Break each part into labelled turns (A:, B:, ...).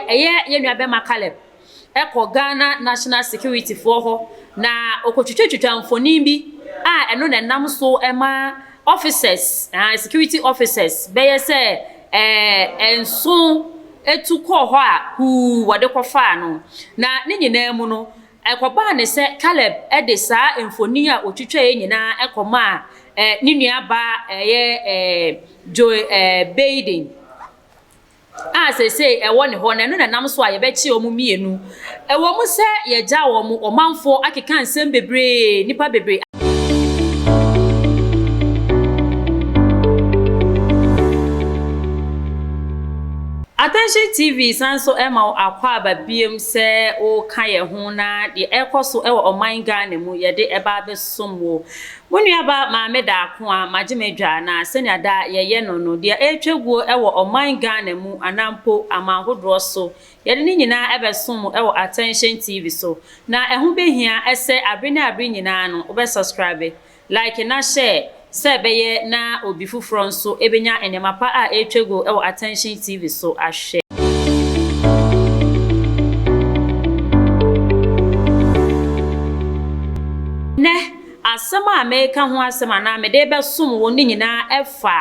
A: ɛyɛ yɛn nua bɛma Caleb ɛkɔ Ghana National Security foɔ hɔ na ɔkɔtwitwatwitwa mfonin bi a ɛno na ɛnam so ɛma officers, security officers bɛyɛ sɛ nson etu kɔɔ hɔ a huu wɔde kɔfaa no. Na ne nyinaa mu no, ɛkɔbaa ne sɛ Caleb de saa mfonin a otwitwaeɛ nyinaa kɔmaa ne nuabaa ɛyɛ Joe Biden a seesei ɛwɔ ne hɔ, na ɛno na ɛnam so a yɛbɛkye wɔn mmienu. Ɛwɔ mu sɛ yɛgya wɔn, ɔmanfoɔ akeka nsɛm bebree, nnipa bebree. Attention TV san so ma wo akwaaba biom sɛ woka yɛn ho na deɛ ɛrekɔ so wɔ ɔman Ghana mu yɛde ɛba abɛsom wo. Mo nuaba Maame Daako a magye m'adwa na sɛnea daa yɛyɛ no no, deɛ ɛretwa guo wɔ ɔman Ghana mu anaa mpo aman hodoɔ so, yɛde ne nyinaa ɛbɛsom mo wɔ Attention TV so. Na ɛho bɛhia sɛ abere ne abere nyinaa no wobɛ subscribe, Like na share sɛ ɛbɛyɛ na obi foforɔ nso bɛnya nneɛma pa a ɛretwa guo wɔ Attention TV so ahwɛ. Nnɛ, asɛm a mereka ho asɛm anaa mede rebɛsom wo no nyinaa ɛfa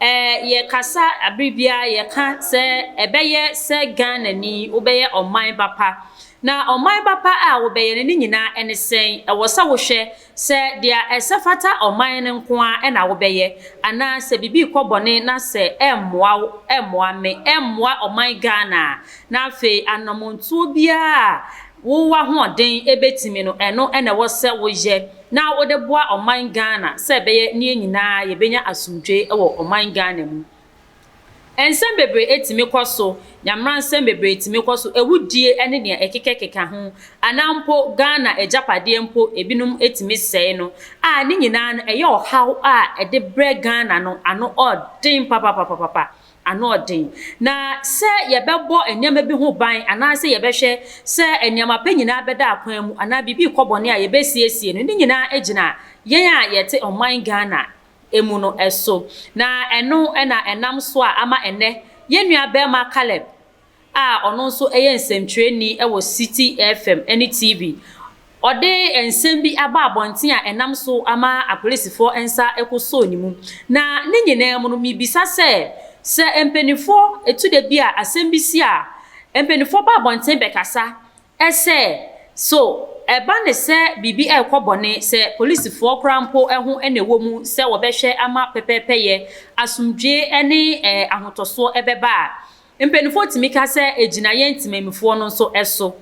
A: ɛɛ yɛkasa abere biara yɛka sɛ ɛbɛyɛ sɛ Ghanani wobɛyɛ ɔman ba pa. Na ɔman ba pa a wobɛyɛ no ne nyinaa ɛne sɛn? Ɛwɔ sɛ wohwɛ Sɛ deɛ ɛsɛ fata ɔman no nko ara na wobɛyɛ, anaa sɛ biribi rekɔ bɔne na sɛ ɛmmoa wo, ɛmmoa me, ɛmmoa ɔman Ghana a, na afei anamɔntuo biara a wo w'ahoɔden bɛtumi no, ɛno na ɛwɔ sɛ woyɛ na wode boa ɔman Ghana sɛ ɛbɛyɛ ne yɛn nyinaa yɛbɛnya asomdwoeɛ wɔ ɔman Ghana mu. Nsɛm bebree tumi kɔ so, nyamera nsɛm bebree tumi kɔ so, awudie ne nea ɛkekakeka ho, anaa mpo Ghana agyapadeɛ mpo ebinom tumi sɛe no, a ne nyinaa no ɛyɛ ɔhaw a ɛde brɛ Ghana no, ano ɔden papapapapa, ano ɔden. Na sɛ yɛbɛbɔ nneɛma bi ho ban anaasɛ yɛbɛhwɛ sɛ nneɛma pa nyinaa bɛda akwan mu anaa biribi rekɔ bɔne a yɛbɛsiesie no, ne nyinaa gyina yɛn a yɛte ɔman Ghana mu no so. Na ɛno na ɛnam so a ama ɛnnɛ yɛn nuabarima Caleb a ɔno nso yɛ nsɛmtwerɛni wɔ Citi FM ne TV, ɔde nsɛm bi aba abɔnten a ɛnam so ama apolisifoɔ nsa kɔsɔɔ ne mu. Na ne nyinaa mu no, mebisa sɛ, sɛ mpanimfoɔ, ɛtu da bi a asɛm bi si a, mpanimfoɔ ba abɔnten bɛkasa Sɛ, so ɛba no sɛ biribi rekɔ bɔne, sɛ polisifoɔ koraa mpo ho na ɛwɔ mu sɛ wɔbɛhwɛ ama pɛpɛɛpɛyɛ, asomdwoeɛ ne ahotɔsoɔ bɛba a, mpanimfoɔ tumi ka sɛ ɛgyina yɛn temanmufoɔ no nso so.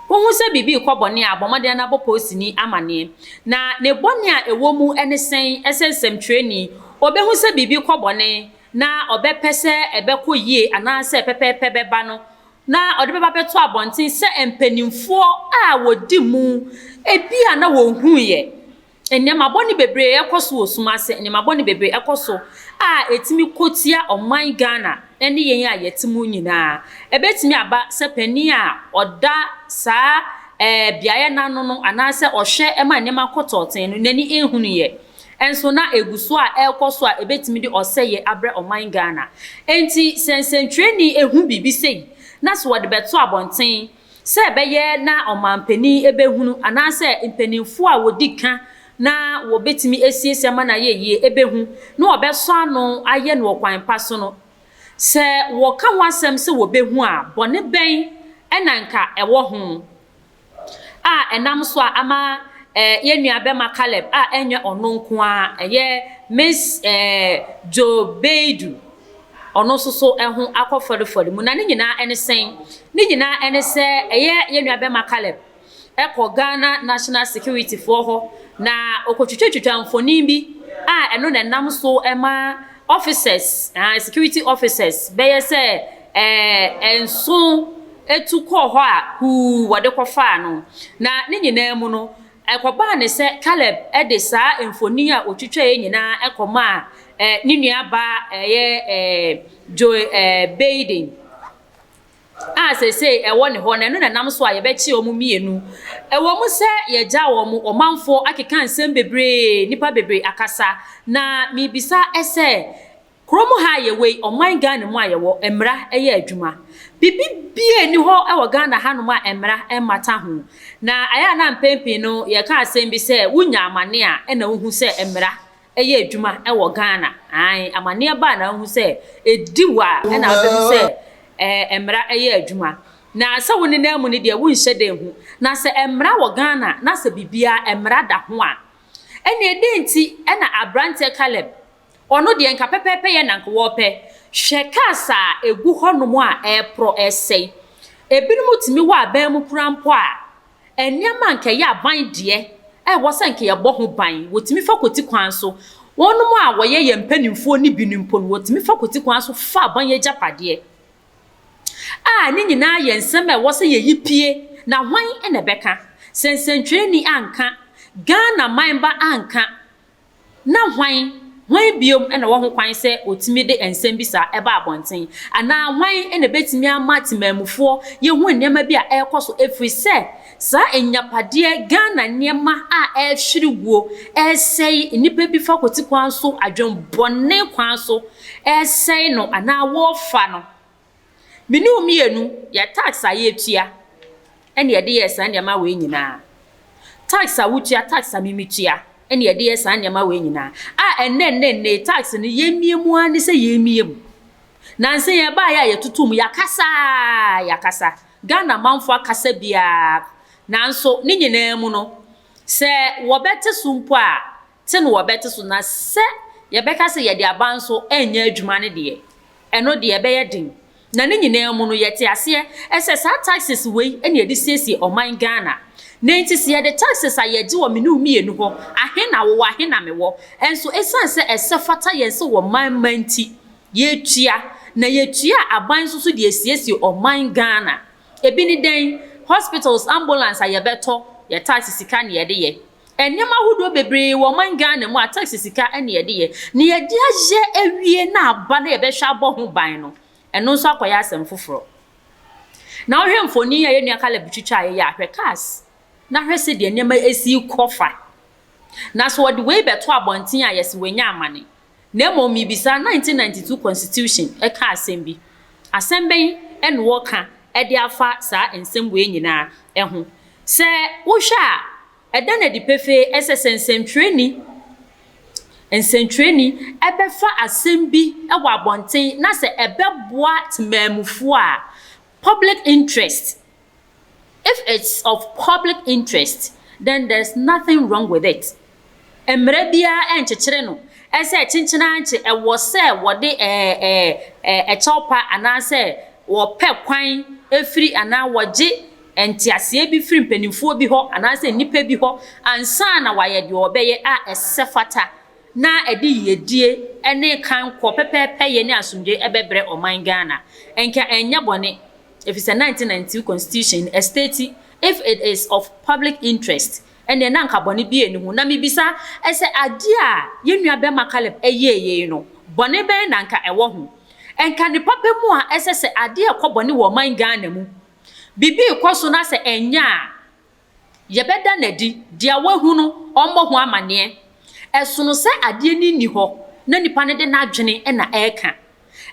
A: Wohu sɛ biribi rekɔ bɔne a, bɔ mmɔden na bɔ polisini amaneɛ. Na ne bɔne a ɛwɔ mu ne sɛn? Sɛ nsɛmtwerɛni, ɔbɛhu sɛ biribi rekɔ bɔne na ɔbɛpɛ sɛ ɛbɛkɔ yie anaasɛ pɛpɛɛpɛ bɛba no, na ɔde bɛba abɛto abɔnten sɛ mpanimfoɔ a wɔdi mu, ebia na wɔnhuiɛ. Nneɛma bɔne bebree ɛkɔ so wɔ sum ase, nneɛma bɔne bebree ɛkɔ so a ɛtumi kɔ tia ɔman Ghana ne yɛn a yɛte mu nyinaa. Ɛbɛtumi aba sɛ panin a ɔda saa ɛɛ beaeɛ no ano no anaasɛ ɔhwɛ ma nneɛma kɔ tɔɔten no, n'ani nhunuiɛ. Nso na ɛgu so a ɛrekɔ so a ɛbɛtumi de ɔsɛeɛ abrɛ ɔman Ghana. Enti sɛ nsɛntwerɛni hu biribi sei na sɛ wɔde bɛto abɔnten sɛ ɛbɛyɛ na ɔmanpanin bɛhunu anaasɛ mpanimfoɔ a wɔdi ka na wɔbɛtumi asiesie ama no ayɛ yie bɛhu na wɔbɛsɔ ano ayɛ no wɔ kwan pa so no, sɛ wɔka ho asɛm sɛ wɔbɛhu a, bɔne bɛn na nka ɛwɔ ho? a ɛnam so a ama yɛn nuabɛma Caleb a ɛnyɛ ɔno nko ara, ɛyɛ Miss Joe Baidu, ɔno nso so ho akɔ fɔrefɔre mu. Na ne nyinaa ɛne sɛn? Ne nyinaa ɛne sɛ ɛyɛ yɛn nuabɛma Caleb ɛkɔ Ghana National Security foɔ hɔ na ɔkɔtwitwatwitwa mfonin bi a ɛno na ɛnam so ɛma officers, security officers bɛyɛ sɛ nson tu kɔɔ hɔ a huu wɔde kɔfaa no. Na ne nyinaa mu no, ɛkɔbaa ne sɛ Caleb de saa mfoni a otwitwaeɛ nyinaa kɔmaa ne nuabaa ɛyɛ Joe Biden a seesei ɛwɔ ne hɔ, na ɛno na ɛnam so a yɛbɛkye wɔn mmienu. Ɛwɔ mu sɛ yɛagya wɔn, ɔmanfoɔ akeka nsɛm bebree, nnipa bebree akasa, na mebisa sɛ, Kurom ha a yɛwɔ yi, ɔman Ghana mu a yɛwɔ, mmara yɛ adwuma. Biribi biara nni hɔ wɔ Ghana hanom a mmara mmata ho. Na ɛyɛ a na mpɛn pii no yɛka asɛm bi sɛ wonya amane a ɛna wohu sɛ mmara yɛ adwuma wɔ Ghana. Ae, amaneɛ ba a na wohu sɛ ɛdi wo a ɛna wobɛhu sɛ ɛɛ mmara yɛ adwuma. Na sɛ wo nenam mu no deɛ wonhyɛ da nhu. Na sɛ mmara wɔ Ghana na sɛ biribiara mmara da ho a, ɛnneɛ dɛn nti na aberanteɛ Caleb Ɔno deɛ nka pɛpɛɛpɛ yɛ na nka wɔpɛ. Hwɛ cars a ɛgu hɔnom a ɛreporɔ ɛresɛe. Ebinom tumi wɔ aban mu koraa mpo a, nneɛma a nka ɛyɛ aban deɛ a ɛwɔ sɛ nka yɛbɔ ho ban, wɔtumi fa kɔti kwan so. Wɔnom a wɔyɛ yɛn mpanimfoɔ no binom mpo no, wɔtumi fa kɔti kwan so fa aban agyapadeɛ. A ne nyinaa yɛ nsɛm a ɛwɔ sɛ yɛyi pue, na hwan na ɛbɛka? Sɛ nsɛntwerɛni anka, Ghana man ba anka, Ná hwan, hwan bio na ɔwɔ hokwan sɛ otumi de nsɛm bi saa ba abɔnten? Anaa hwan na ebetumi ama temanmufoɔ yɛhu nneɛma bi a ɛrekɔ so ɛfiri sɛ saa nnyapadeɛ, Ghana nneɛma a ɛrehwere guo, ɛresɛe, nnipa bi fa kwati kwan so, adwenbɔne kwan so ɛresɛe no anaa wɔrefa no? Me ne wo mmienu, yɛ tax a yɛtua ɛna yɛde yɛɛ saa nneɛma wei nyinaa. Tax a wotua, tax a me metua ɛna yɛde yɛ saa nneɛma wei nyinaa. A ɛnnɛ nnɛ nnɛ tax no yɛmmie mu ara ne sɛ yɛmmie mu. Nansa yi ɛbaeɛ a yɛtoto mu, yɛakasa a yɛakasa. Ghana manfoɔ akasa biara. Nanso ne nyinaa mu no, sɛ wɔbɛte so mpo a, te no wɔbɛte so. Na sɛ yɛbɛka sɛ yɛde aba nso ɛnyɛ adwuma no deɛ, ɛno deɛ ɛbɛyɛ den. Na ne nyinaa mu no, yɛte aseɛ sɛ saa taxes wei na yɛde siesie ɔman Ghana. Na enti sɛ yɛde taxes a yɛgye wɔ me ne wo mmienu hɔ, ahe na wowɔ, ahe na mewɔ, nso ɛsiane sɛ ɛsɛ fata yɛn sɛ ɔman mma nti, yɛtua. Na yɛtua a aban nso so de asiesie ɔman Ghana. Ebi ne dɛn? Hospitals, ambulance a yɛbɛtɔ, yɛ tax sika na yɛde yɛ. Nneɛma ahodoɔ bebree wɔ ɔman Ghana mu a tax sika na yɛde yɛ. Na yɛde ayɛ awie na aba na yɛbɛhwɛ abɔ ho ban no, ɛno nso akɔyɛ asɛm foforɔ. Na wohwɛ mfonin a yɛn nua Caleb twitwaeɛ yi a, hwɛ cars na hwɛ sɛdeɛ nneɛma si rekɔ fa. Na sɛ wɔde wei bɛto abɔnten a, yɛse wanya amane. Na mmom mebisa, 1992 Constitution ka asɛm bi? Asɛm bɛn na wɔka de afa saa nsɛm wei nyinaa ho? Sɛ wohwɛ a, ɛda no adi pefee sɛ sɛ nsɛntwerɛni nsɛntwerɛni bɛfa asɛm bi wɔ abɔnten na sɛ ɛbɛboa temanmufoɔ a, public interest, If it's of public interest, then there's nothing wrong with it. Mmara biara nkyekyere no sɛ kyenkyenankye ɛwɔ sɛ wɔde ɛkyɛw pa anaasɛ wɔpɛ kwan firi anaa wɔgye nteaseɛ bi firi mpanimfoɔ bi hɔ anaasɛ nnipa bi hɔ ansa na wɔayɛ deɛ wɔbɛyɛ a ɛsɛ fata na ɛde yiedie ne kankɔ pɛpɛɛpɛyɛ ne asomdwoeɛ bɛbrɛ ɔman Ghana. Nka ɛnyɛ bɔne. Efisɛ 1992 constitution no state if it is of public interest ɛneɛ na anka bɔne biaa nni ho. Na mebisa sɛ adeɛ a yɛn nua bɛma Caleb yɛɛ yei no bɔne bɛn na anka ɛwɔ ho? Nka ne papa mu a ɛsɛ sɛ adeɛ ɛkɔ bɔne wɔ ɔman Ghana mu, biribi rekɔ so na sɛ ɛnyɛ a Yɛbɛda no adi, deɛ wahu no, ɔmmɔ ho amanneɛ. Ɛsono sɛ adeɛ no nni hɔ na nipa no de n'adwene na ɛreka.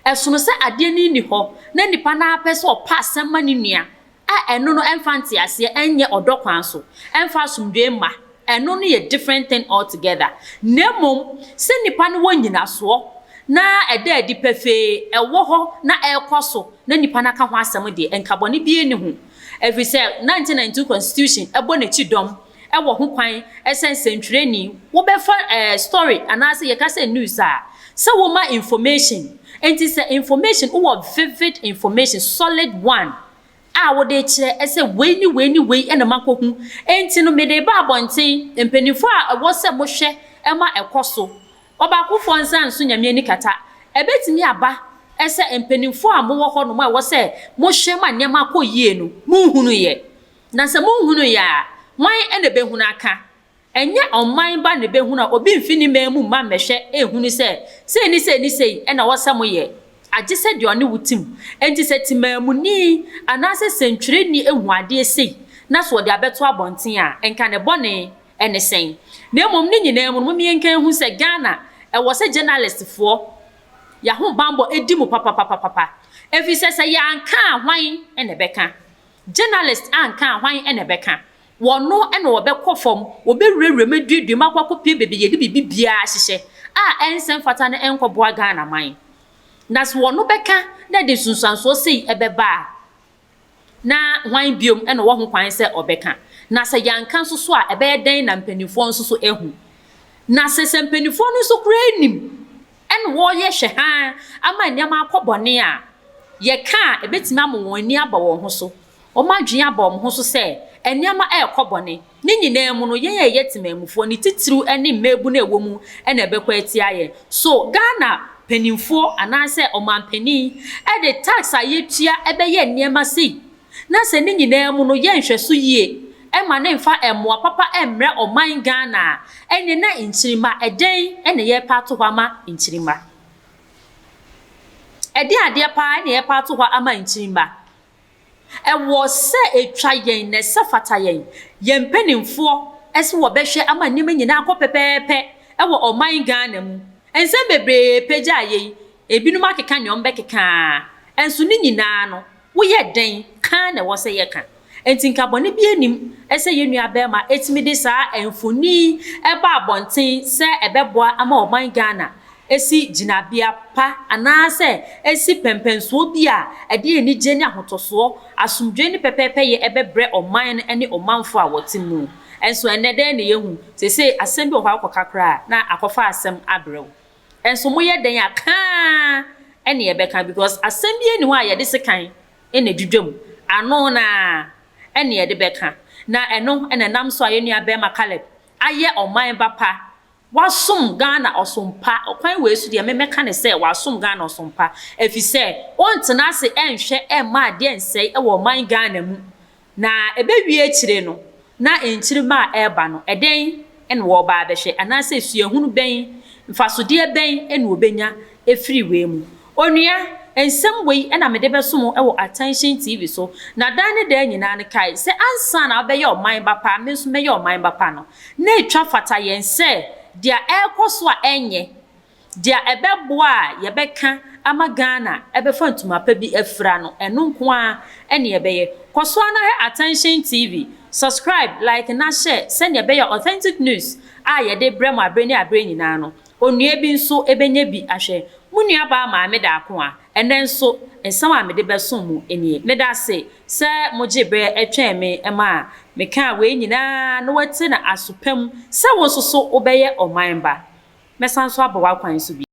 A: Ɛsono sɛ adeɛ no nni hɔ na nipa no ara pɛ sɛ ɔpɛ asɛm ma ne nua, a ɛno no ɛmfa nteaseɛ, ɛnyɛ ɔdɔ kwan so, ɛmfa asomdwoeɛ mma. Ɛno no yɛ different thing altogether. Na mmom sɛ nipa no wɔ nyinasoɔ na ɛda adi pefee, ɛwɔ hɔ na ɛrekɔ so na nipa no aka ho asɛm deɛ, nka bɔne biara nni ho. Ɛfiri sɛ 1992 constitution bɔ n'akyi dɔm wɔ ho kwan sɛ nsɛntwerɛni wobɛfa story anaasɛ yɛka sɛ news a sɛ woma information nti sɛ information wowɔ vivid information solid one a wode kyerɛ sɛ wei ne wei ne wei na makɔhu nti no mede ba abɔnten mpanimfoɔ a ɛwɔ sɛ mohwɛ ma ɛkɔ so Ɔbaakofoɔ nsa nso Nyame ani kata. Ɛbɛtumi aba sɛ mpanimfoɔ a mowɔ hɔnom a ɛwɔ sɛ mohwɛ ma nneɛma kɔ yie no, monhunuiɛ. Na sɛ monhunuiɛ a, hwan na ɛbɛhunu aka? Ɛnyɛ ɔman ba na ɛbɛhunu a obi mfi ne man mu mma mmɛhwɛ nhunu sɛ sei ne sei ne sei na ɛwɔ sɛ moyɛ, agye sɛ deɛ ɔne wo te mu. Enti sɛ temanmuni anaasɛ sɛntwerɛni hu adeɛ sei na sɛ ɔde abɛto abɔnten a, nka ne bɔne ne sɛn? Na mmom ne nyinaa mu no, mom yɛnka nhu sɛ Ghana, ɛwɔ sɛ journalist foɔ Yɛn ahobammɔ di mu papapapapa. Efisɛ sɛ yɛanka a hwan na ɛbɛka? Journalist anka a hwan na ɛbɛka? Wɔno na wɔbɛkɔ fam, wɔbɛwurawura mu aduadua mu akɔ akɔpue baabi a yɛde biribi biara hyehyɛ a ɛnsɛ mfata no ɛnkɔboa Ghana man. Na sɛ wɔno bɛka na ɛde nsunsuansoɔ sei ɛbɛba a, na hwan biom na ɔwɔ ho kwan sɛ ɔbɛka? Na sɛ yɛanka nso so a, ɛbɛyɛ dɛn na mpanimfoɔ nso so ahu? Na sɛ sɛ mpanimfoɔ no nso koraa nim na wɔreyɛ hwɛ haa ama nneɛma akɔ bɔne a, yɛka a, ɛbɛtumi ama wɔn ani aba wɔn ho so. Wɔn adwene aba wɔn ho so sɛ nneɛma rekɔ bɔne. Ne nyinaa mu no, yɛn a yɛyɛ temanmufoɔ, ne titiriw ne mmaabunu a ɛwɔ mu na ɛbɛkɔ atia yɛn. So Ghana mpanimfoɔ anaasɛ ɔmanpanin de tax a yɛtua bɛyɛ nneɛma sei, na sɛ ne nyinaa mu no yɛnhwɛ so yie ma no mfa mmoa papa mmrɛ ɔman Ghana a, ɛnneɛ na nkyirimma, ɛdɛn na yɛrepɛ ato hɔ ama nkyirimma? Ɛdeɛn adeɛ paa na yɛrepɛ ato hɔ ama nkyirimma? Ɛwɔ sɛ ɛtwa yɛn na ɛsɛ fata yɛn, yɛn mpanimfoɔ sɛ wɔbɛhwɛ ama nneɛma nyinaa akɔ pɛpɛɛpɛ wɔ ɔman Ghana mu. Nsɛm bebree pagyaa yei, ebinom akeka nea wɔbɛkeka ara, nso ne nyinaa no, woyɛ dɛn ka ara na ɛwɔ sɛ yɛka. Enti nka bɔne biara nnim sɛ yɛn nuabarima tumi de saa mfoni yi ba abɔnten sɛ ɛbɛboa ama ɔman Ghana si gyinabea pa anaasɛ si pɛmpɛnsoɔ bi a ɛde anigyeɛ ne ahotɔsoɔ, asomdwoeɛ ne pɛpɛɛpɛyɛ bɛbrɛ ɔman no ne ɔmanfoɔ a wɔte mu. Nso ɛnnɛ dɛn na yɛhu? Seesei asɛm bi wɔ hɔ a wokɔka koraa a, na akɔfa asɛm abrɛ wo. Nso moyɛ dɛn a, ka ara na yɛbɛka because asɛm biara nni hɔ a yɛde sekan na ɛdwidwa mu. Ano no ara na yɛde bɛka. Na ɛno na ɛnam so a yɛn nuabarima Caleb ayɛ ɔman ba pa. Wasom Ghana ɔsom pa. Ɔkwan wei so deɛ me mɛka no sɛ wasom Ghana ɔsom pa. Efisɛ ɔntena ase nhwɛ mma adeɛ nsɛe wɔ ɔman Ghana mu. Na ɛbɛwie akyire no, na nkyirimma a ɛreba no, ɛdɛn na wɔreba abɛhwɛ? Anaasɛ suahunu bɛn, mfasodeɛ bɛn na wɔbɛnya afiri wei mu? Onua, nsɛm wei na mede bɛso mo wɔ Attention TV so, na daa ne daa nyinaa no kae sɛ ansa na wobɛyɛ ɔman ba pa, me nso mɛyɛ ɔman ba pa no, na ɛtwa fata yɛn sɛ deɛ ɛrekɔ so a ɛnyɛ, deɛ ɛbɛboa a yɛbɛka ama Ghana ɛbɛfa ntoma pa bi afira no, ɛno nko ara ne yɛbɛyɛ. Kɔ so ara na hwɛ Attention TV, subscribe, like na share sɛdeɛ ɛbɛyɛ authentic news a yɛde brɛ mo aberɛ ne aberɛ nyinaa no, Onua bi nso bɛnya bi ahwɛ. Mo nuabaa Maame Daako a, ɛnnɛ nso, nsɛm a mede bɛsom mo nie. Meda ase sɛ mogyee berɛ twɛn me maa mekaa wei nyinaa na woate no aso pa mu sɛ wo nso so wobɛyɛ ɔman ba. Mɛsan nso aba w'akwan so bio.